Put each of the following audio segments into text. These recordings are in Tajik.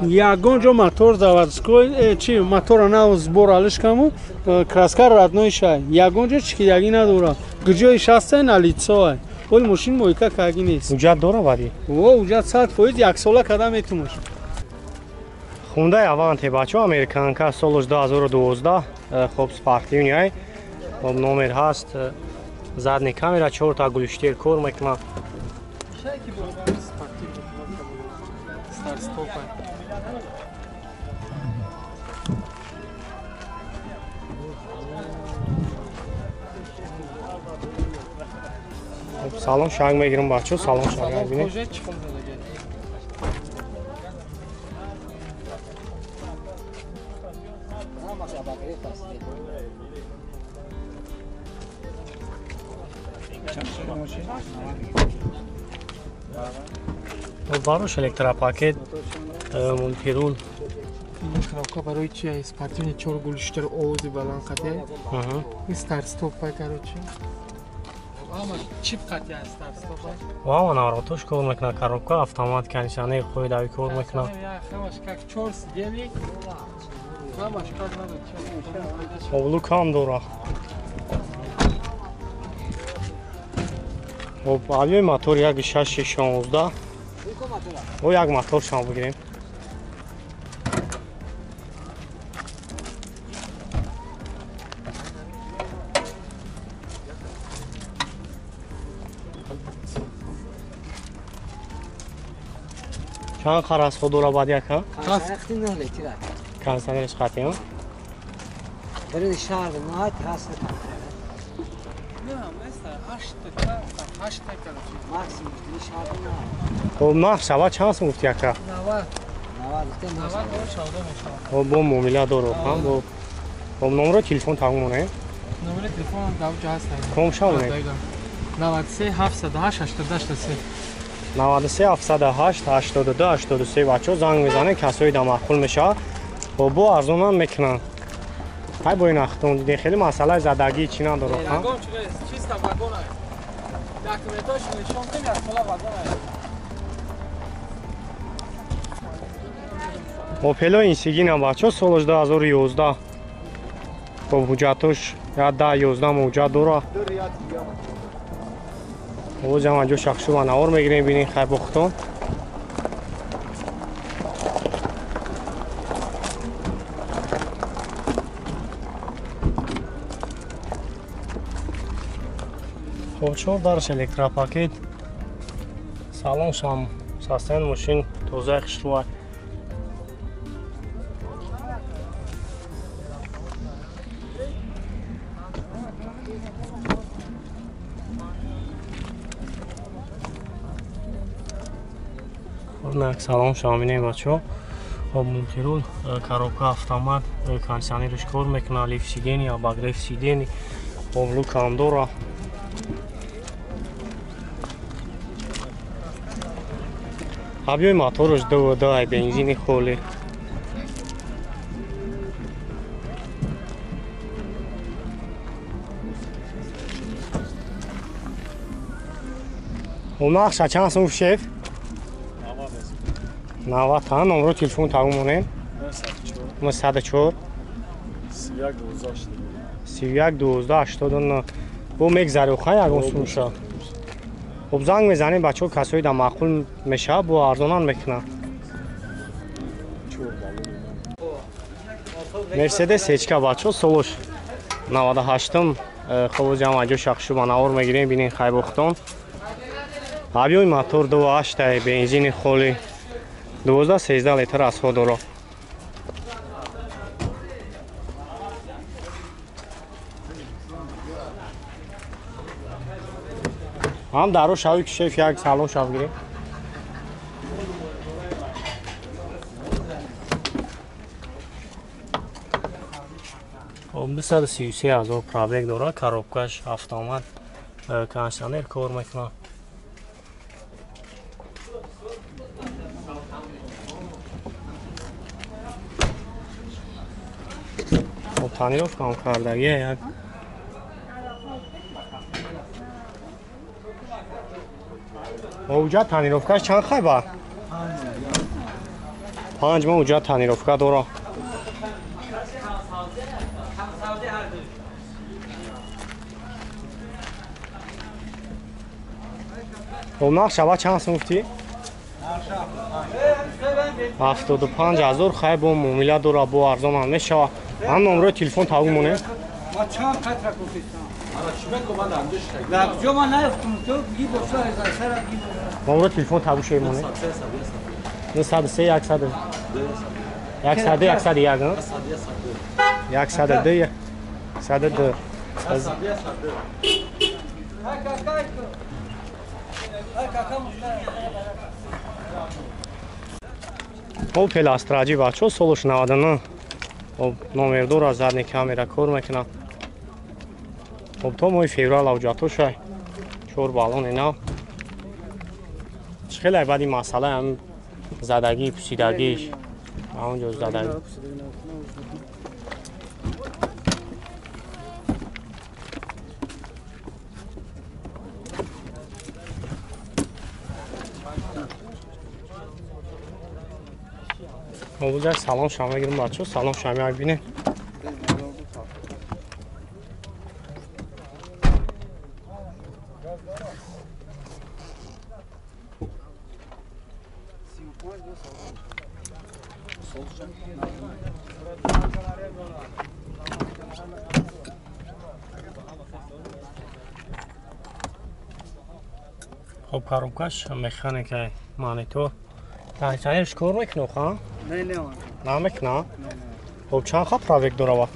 Ягон ҷо мотор заводской, чи мотора нав сбор алиш каму, краска родной шай. Ягон ҷо чикидагӣ надорад. Гиҷои шастай на лицо. Ол мошин мойка каги нест. Ҳуҷҷат дора вади? О, ҳуҷҷат 100% як сола када метумаш. Хундай Аванте бачо американка солаш 2012, хоб спортивный, хоб номер ҳаст, задний камера, 4 та глушитель кор мекунад. Салон шанг мегирам бачо, салон шанг мебинед. Барош электропакет, мультирул. Коробка барои чи аст? Спортивный чор гулиштер овози баланд қате. Ин старт-стоп короче. Ама чип қате аст старт-стоп. Ва наворотош кор мекунад, коробка автомат, кондиционер қоидави кор мекунад. Ҳамаш как чор сидели. Ҳамаш как надо. Облук ҳам дорад. Хоб, авиои мотор 1.616. О, як мотор шам бигирем. Чанд қараз ход дора баъд яка? Кондиционериш қатъи, Хоб, нарх шава чанд сум гуфти яка? Хоб, бо муомила доро, хоб, номеро телефон тамом монем? Номери телефон дар ҷо ҳаст. Ком шавонем? 93 708 83. 93 708 82 83 бачо занг мезанем, касои да маъқул мешавад. Хоб, бо арзонам мекунанд. Ҳай бо ин ахтон дидем, хеле масъалаи задагӣ чӣ надорад. Чиста вагон аст. Документош нишон кун, як сола вагон аст. Опело Инсигина бачо солаш 2011. Хоб, ҳуҷҷатош 10-11 ҳуҷҷат дорад. Боз ҳам анҷо шахшува навор мегирем, бинед хай бохтон. Хоб, чор дарш электропакет. Салон шам састан мошин тоза хушрӯ. Хоб, салон шам бинед бачо. Хоб, мультирул, коробка автомат, кондиционерш кор мекунад, лифт сиденье, обогрев сиденье, хоб, люк ҳам дорад. Объёми мотораш 2.2, бензини холӣ. Хоб, нархша чанд сум шеф? 90 та. Номеро телефон тамом монем? 904 31 12 89. Бо мегзари охай ягон сумша. Хоб, занг мезанем бачаҳо, касои да маъқул мешавад, бо арзонан мекунанд. Мерседес ҳечка бачаҳо солаш 98-м. Хоб, ози ҳам анҷо шахшуба навор мегирем, бинед хай бохтон. Объёми мотор 2.8, бензини холӣ, 12-13 литр расход дорад. Ҳам даро шави ки шеф як салон шав гирем. Хоб, 233 ҳазор пробег дорад, коробкаш автомат, кондиционер кор мекунад. Хоб, тонировка ҳам кардагия як. Ҳуҷҷат тонировкаш чанд хайба? 5 моҳ уҷа тонировка дора. Хоб нарх шава чанд сум гуфтӣ? 75 000 хай бо муомила дора, бо арзон ҳам мешава. Ҳам номрои телефон таву монем. Номрои телефон таву шей монем. 903 100 101 101 102 102. Опел Астра G бачо солш 99. Хоб номер дора, задний камера кор мекунад. Хоб то моҳи феврал авҷато шай. 4 баллон нав. Хеле баъди масъала ҳам задагӣ, пусидагиш. Онҷо задагӣ. Обузак салон шама гирим бачо, салон шама як бинем. Хоб коробкаш механика монитор. Кондиционерш кор мекунад, ха? Не, не. Намекунад? Хоб чанд хат пробег дорад?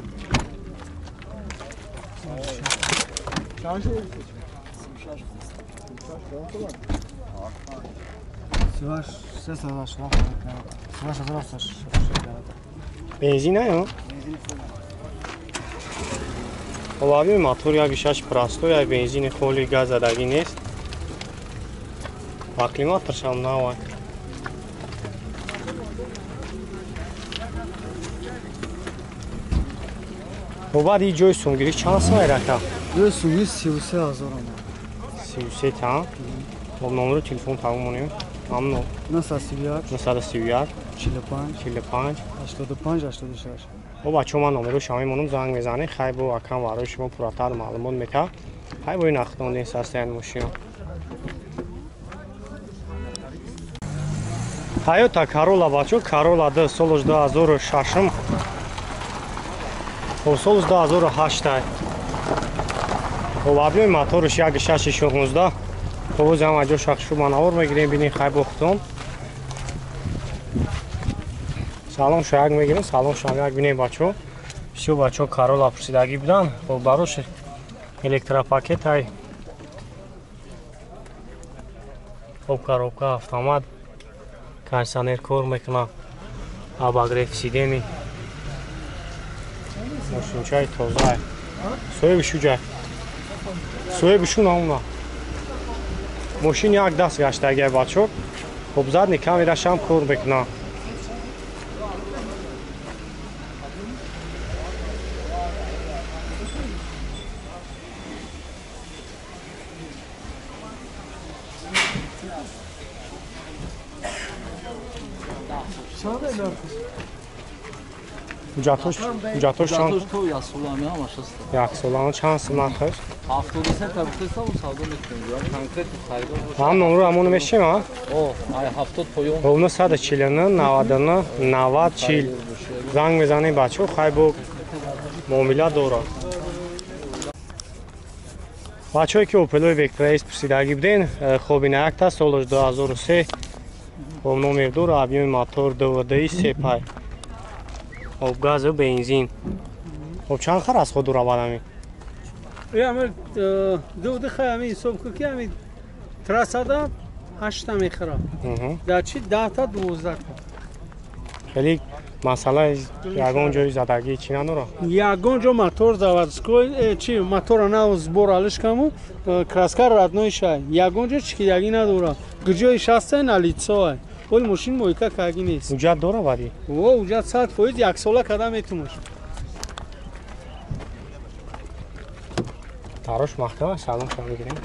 Бензин аю? Хоб аби мотор як шаш простой, ай бензини холи газ задагӣ нест. Аклиматоршам навай. Баъд и ҷои сумгирӣ чанд сум айрака? Ҷои сумгирӣ 33 000. 33 та? Хоб номери телефон таву монем. Ҳамно. 931 931 45 45 85 86. Хоб бачаҳо ман номеро шама мемонам, занг мезанед. Хай бо акам барои шумо пурратар маълумот метаҳад. Хай бо ин нақдон нест ҳастаянд мошино. Toyota Corolla бачо, Corolla 2 солш 2006, хоб солш 2008. Хоб объёми моторш 1.6 16. Хоб оз ҳама ҷо шахшу манавор мегирем, бинем хай бохтон. Салон шаяк мегирем, салон шаяк бинем бачо. Всё бачо Corolla пурсидагӣ будан. Хоб барош электропакет ай. Хоб коробка автомат. Кондиционер кор мекунад, обогрев сидений. Мошинчаи тоза. Соҳиби ҷай. Соҳиби шу наумна. Мошин як даст гаштагиай бачо. Хоб задний камерашам кор мекунад. Ҳуҷҷатош чанд? То як солами ҳамаш аст. Як солами чанд сум нархаш? 73 та гуфтеста, савдо мекунем. Конкрет харидор бошад. Ҳам номро ҳамоно мешем, а? О, ай 70 поён. Хоб 949 99 90 40. Занг мезанем бачаҳо, хай бо муомила дорад. Бачаҳое ки Opel Vectra S пурсидагӣ буден, хоб ина якта солаш 2003. Хоб номер дора, объёми мотор 2.2 се пай. Хоб газу бензин. Хоб чанд хар аз худ дора бадами? Ами ду хай ами ҳисоб кун ки ами трассада 8 та мехӯрад. Дар чи 10 та 12 та. Хеле масъала ягон ҷои задагӣ чӣ надорад? Ягон ҷо мотор заводской, чи мотора нав сбор алиш каму, краска родной шай. Ягон ҷо чикидагӣ надорад. Ҷои шаста на лицо. Оли мошин мойка кагӣ нест. Ҳуҷҷат дора баъди? О, ҳуҷҷат 100% як сола када метумаш. Тарош маҳкама, салом шумо мегирем.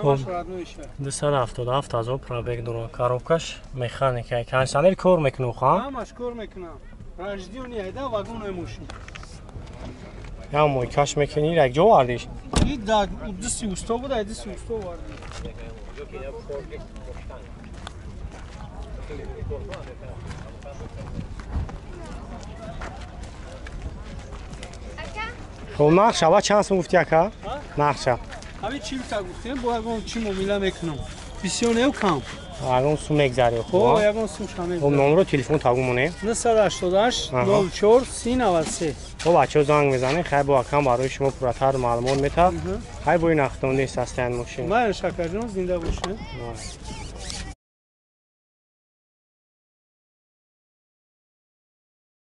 Ҳамаш родной ша. 277 ҳазор пробег дорад. Коробкаш механика. Кондиционер кор мекунад, ха? Ҳамаш кор мекунад. Рождённый айда вагонои мошин. Я мойкаш мекунӣ, як ҷо овардиш? И да, дасти усто буда, ай дасти усто овардем. Хоб, нақша ва чанд сум гуфти, ака? Нақша. Ҳами чилта гуфтем, бо ягон чӣ муомила мекунам. Бисёр не, кам. Ягон сум мегзари, хоб? Ягон сум ша мегзари. Хоб, номро телефон табу монем. 988 04 30 93. Хоб, бачаҳо занг мезанед, хай бо акам барои шумо пурратар маълумот метавад. Хай бо ин ахтон нест ҳастаян мошин. Майли, Шакарҷон, зинда бошед.